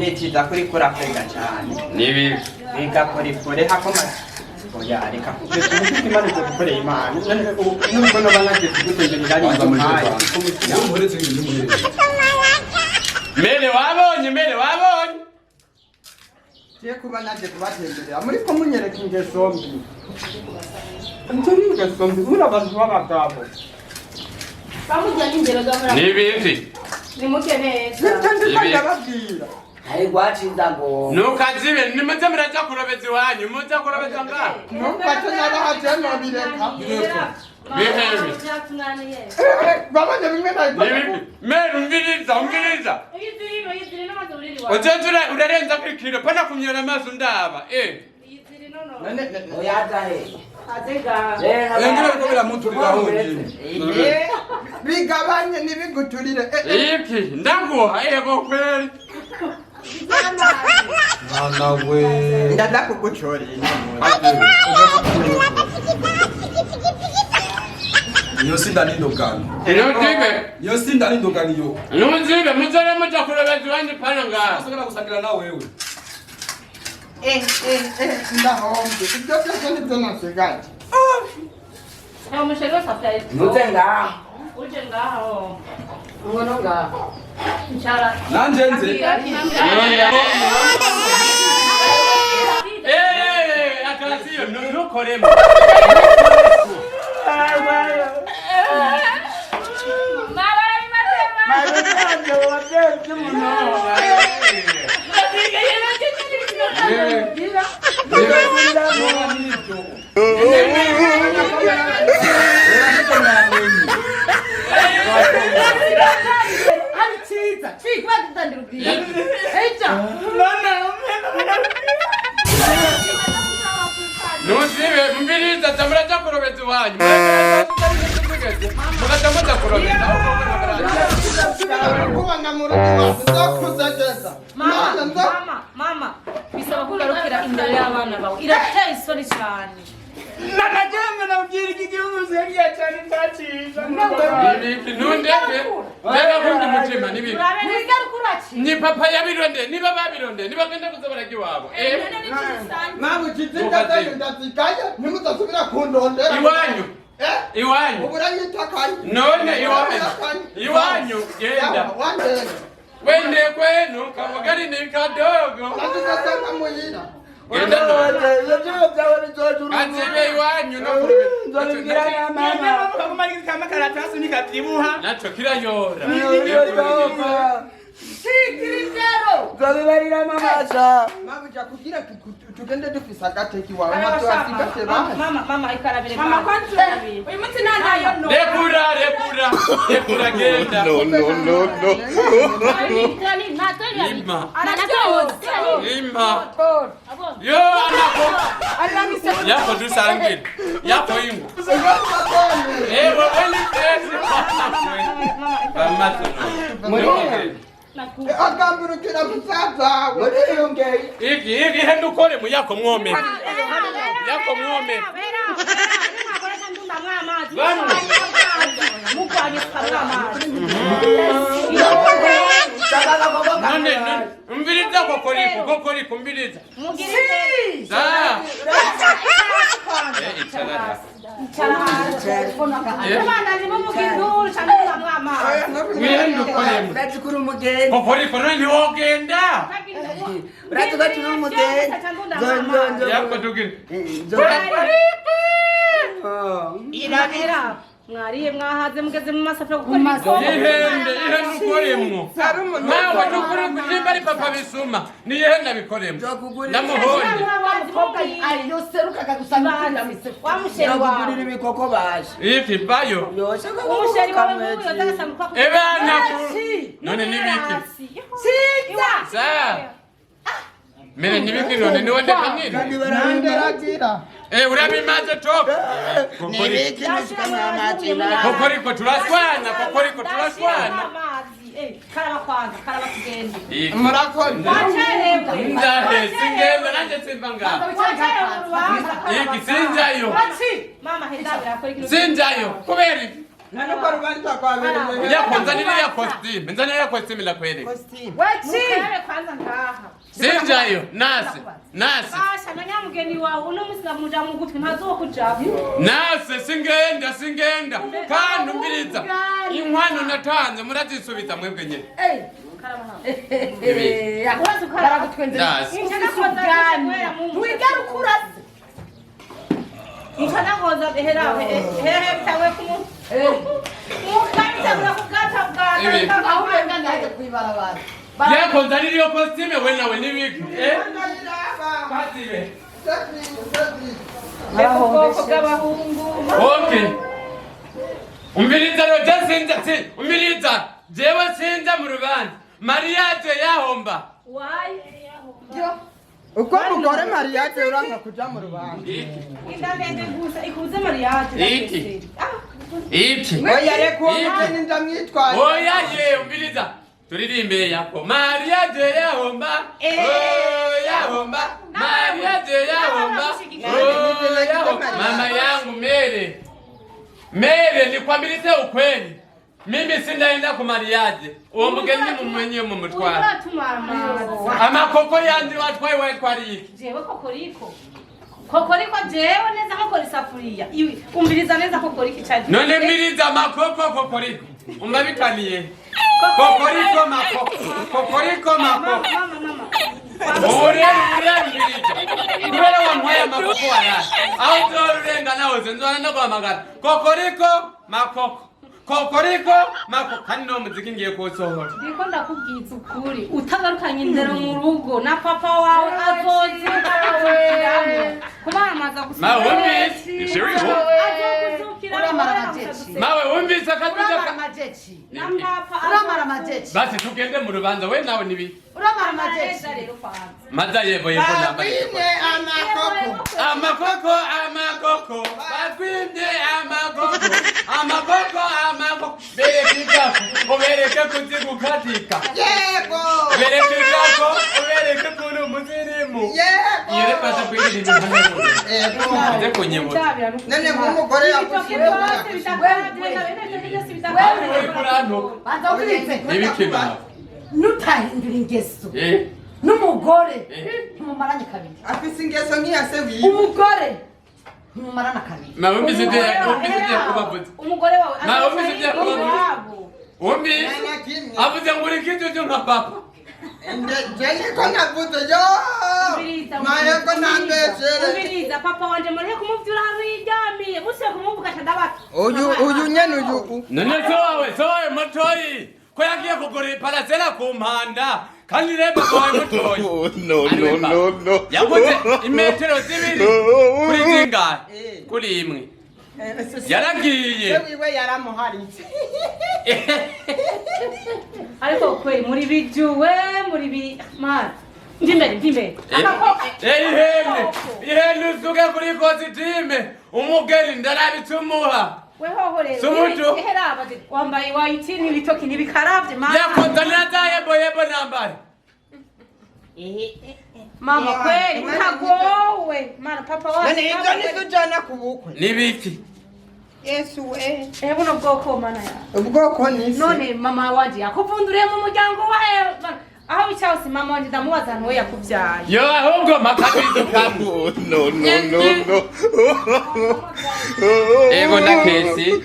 Niciza kuri kurakwega cyane. Nibi. Bigakorikore hakoma. Oya, reka Imana izo gukorera Imana. Nubwo noba nagiye kugutemberera ari Banza muri inzu banza. Nimuhereze ibintu, nimuhereze. Mere wabonye, mere wabonye. Ngiye kuba naje kubatemberera muri ko munyereka ingeso mbi. Ibyo ni ingeso mbi muri abantu b'abagabo. Bamujyanye n'ingero z'amara. Nibivi. Nimuke neza. Nibyo ndiko Ibi. ndababwira. Hari gwacinza ngo. Nukazibe nimuze muraja kurobeza iwanyu, muze kurobeza ngaho. Numva ko nabahaje nobireka. Bihebe. Byatunaniye. Babonye bimwe nabikora. Nibivi. Mere umviriza, umviriza. Iyiziri, iyiziri n'amazi uriri wawe. Uzoza urarenza kwikiro pana kumyora amaso ndaba. Eh. Iyiziri nono. Oyaza he. Azega. Engere biriko biramuturira honyine. Bigabanye ntibiguturire. Iki ndaguha ego kweli. Mwana we. Ndaza kugucorera. Iyo sinda n'indogano. Nuzibe. Iyo sinda n'indogano iyo. Nuzibe muzore muja kurobeza iwanyu pana ngaho. Usongera gusangira na wewe. Ndahombye ibyo byose nibyo nasigaje. Nta musheri wese afite. Nuze ngaha. Uje ngaho. Ngono ngaha. Icara. Nanje nze. Eh, atasiyo ntukoremo. Mabara bimatema. Hari cyiza cikuba dutandira ubwira ejo. Nuzibe mviriza zamuraja kurobeza iwanyu. Mukaja muja kurobeza. Kubona mu rugo iwacu nzakuzegeza. Mama, None nza mama, mama, bisaba ko ugarukira imbere y'abana bawe. Irateye isoni cyane. Nanajyemwe nabwira iki gihugu segiye cyane cyaciza. Nibiki ntundeke. Mbega kundi mutima nibiki. Urabe neza. Wigaruka uraci. Ni papa yabironde niba babironde niba genda kuza barajya iwabo. Eh. None ni kisanzwe. Mama ukize ndazayo ndazigaya ntimuzasubira kundondera. Iwanyu. Eh? Iwanyu. Ubu uranyitakanye. None iwanyu. Iwanyu genda. Wangenda. Wende kwenu kavugari ni kadogo. Ndazizasanga muhira. Genda none. Kazibe iwanyu no kurobeza. Kama karatasi nikatibuha. Nacho kirayora. Nzobibarira mama. Mama uja kugira tugende dufise agateki wawe ntabyo wasigaje basi. Mama, mama, ikarabire. Mama, kwanza uyu munsi nandayo no. Rekura, rekura. Rekura genda. No, no, no, no. Ima. Araryoze. Ima. Yo anako. Yako dusangire. Yako ingo. Eh, wewe ni pesi. Bamaze no. Agamburukira musaza wawe. Muriyongeye. Iki iki henda ukore mu yako mwome. Yako mwome. Bamwe. None none. Umviriza kokoriko kokoriko umviriza. Sa. Eh, icara. Wihenda ukoremo. Uratukura umugenzi. Kokoriko none ntiwogenda. Uratukura umugenzi. Nzo nzo. Yako tugira. Nzo. Mwariye mwahaze mugeze mu masafuriya gukora ibikorwa. Ihende ihende ukoremo. Nawe nukuri nimba ari papa bisuma ni ihende abikoremo. Ndamuhonye. Wa mukobwa ayoserukaga gusa Wa musheri wawe. Nzokugurira ibikoko baje. Iki bayo. Yosha Umusheri wawe nk'uyu yozagasanga uko Ebana ku. None nibiki. cyiza. Sa. Mere nibiki none niwe ndeka nini? Nanderagira. Eh, urabimaze top. Kokoriko. Nibiki nushikamwe amazi. Kokoriko turaswana, kokoriko turaswana. Amazi. Eh, karaba kwanza, karaba tugende. Iki. Murakoze. Wacerewe. Ndahe singenda nanje simba ngaho. Wacerewe mu rubanza. Iki sinjayo. Mama heza birakora ikintu. Sinjayo. Kubera iki? None ko rubanza rwabereye Yako nzanira ya costume, nzanira ya costume ndakwereka. Costume. Wechi. Mukarabe kwanza ngaha. Sinjayo, nase, nase. Basha na nyamugeni wawe uno musi ndamuja mu gutwi ntazokujako. Nase singenda, singenda. Kandi umbiriza. Inkwano natanze murazisubiza mwebwe nyene. Urazi ukaraba. Baragutwenze. Nase. Wigara ukurase. Mukanakoza hera hehe bitawe kumu. Mukabitagura kugata Ibi. bwana. Aho urengana hajya kwibarabara. Yako nzanira iyo costume we nawe nibiki. Eh? Kazibe. Ubwoko bw'abahungu. Okay. Umviriza rero je sinza si umviriza jewe sinza mu rubanza. Mariage yahomba. Why? Uko mugore mariage uranka kuja mu rubanza. Iki. Inda ndende gusa ikuze mariage. Iki. Iki. Oya reka uwo Iki. mugeni ndamwitwaye. Oya ye umviriza. Turirimbe yako. Mariage yahomba. Oh yahomba. Mariage yahomba. Oh yahomba. Mama yangu Mere. Mere nikwambilize ukweli. Mimi sindaenda ku mariage. Uwo mugeni mumwenye mumutwara. Uratumamaza. Amakoko yandi watwaye wayitwariye iki? Jewe kokoriko. Kokoriko jewe neza nkokora isafuriya. Iwi umviriza neza kokoriko icaje. None mbiriza amakoko kokoriko. Umbabikaniye. Kokoriko makoko. Kokoriko makoko. Mama mama. Urembirije. Kubera wampaye amakoko waraye. Aho uzorurengana hose nzora ndaguhamagara. Kokoriko makoko. Kokoriko makoko. Kandi n'uwo muziki ngiye kuwusohora. Ndiko ndakubwiza ukuri utagarukanye indero mu rugo na papa wawe azozukiramo kubaramaza Mawe wumvise? Uramara amajeshi. Mawe wumvise akabije Uramara amajeshi. Namwapa Uramara amajeshi. Basi tugende mu rubanza we nawe nibi. Uramara amajeshi. Maza yebo yebo namba. Bakwimye amakoko. Amakoko amakoko batwimye amakoko amakoko amakoko bereke ibyako ubereke kuzigukatika Yego. bereke ibyako ubereke kuri umusirimu Yego. iyo rero baza kwigira ibintu Yego. nze kunyibutsa None nk'umugore Ibitoke yagusubiza. byose bidakabye byose bidakabye. uri kurantuka Banza ukirize. n'ibiki nawe Nutahindura ingeso. eh N'umugore eh ntimumaranye kabiri. Afise ingeso nk'iya se wiwe. Umugore ntimumarana kabiri. nawe wumvise ibyo wumvise ibyo yakubavuze Umugore wawe Nawe wumvise ibyo yakubavuze iwabo. wumvise Nta kimwe. avuze ngo uri kijuju nka papa Je niko navuze yo. Mayego ntambeshere. Umviriza papa wanje mureke kumuvyura hano yiryamiye musiye kumuvuga aca ndabaka. Uyu uyu nyene uyu. None so wawe so wawe mutoyi ko yagiye kugura iparasera ku mpanda kandi reba ko wawe mutoyi No, no, no, no. yaguze imetero zibiri kuri zingahe kuri imwe yaragiye Se wiwe yaramuharitse. Ariko kweli muri bijuwe muri bi man. Ndimbere ndimbere. Ihene ihene usuke kuri kositime umugeni ndarabitumuha Wehoho rero. Sumutu. Eheraba wambaye wayitini ibitoki ntibikaravye mama. yakozanira za yebo yebo nambare Mama kweli utagowe. Mana papa wacu. None ibyo ntitujana ku bukwe. nibiki Yesu we. Eh buno bwoko mana ya. Ubwoko ni se. None mama wanje yakuvunduriye mu muryango wawe. Mana, aho wicaye hose mama wanje ndamubaza ntuwe yakuvyaye. yo ahubwo makabizo kamwe No, no, no, no. ego na kesi.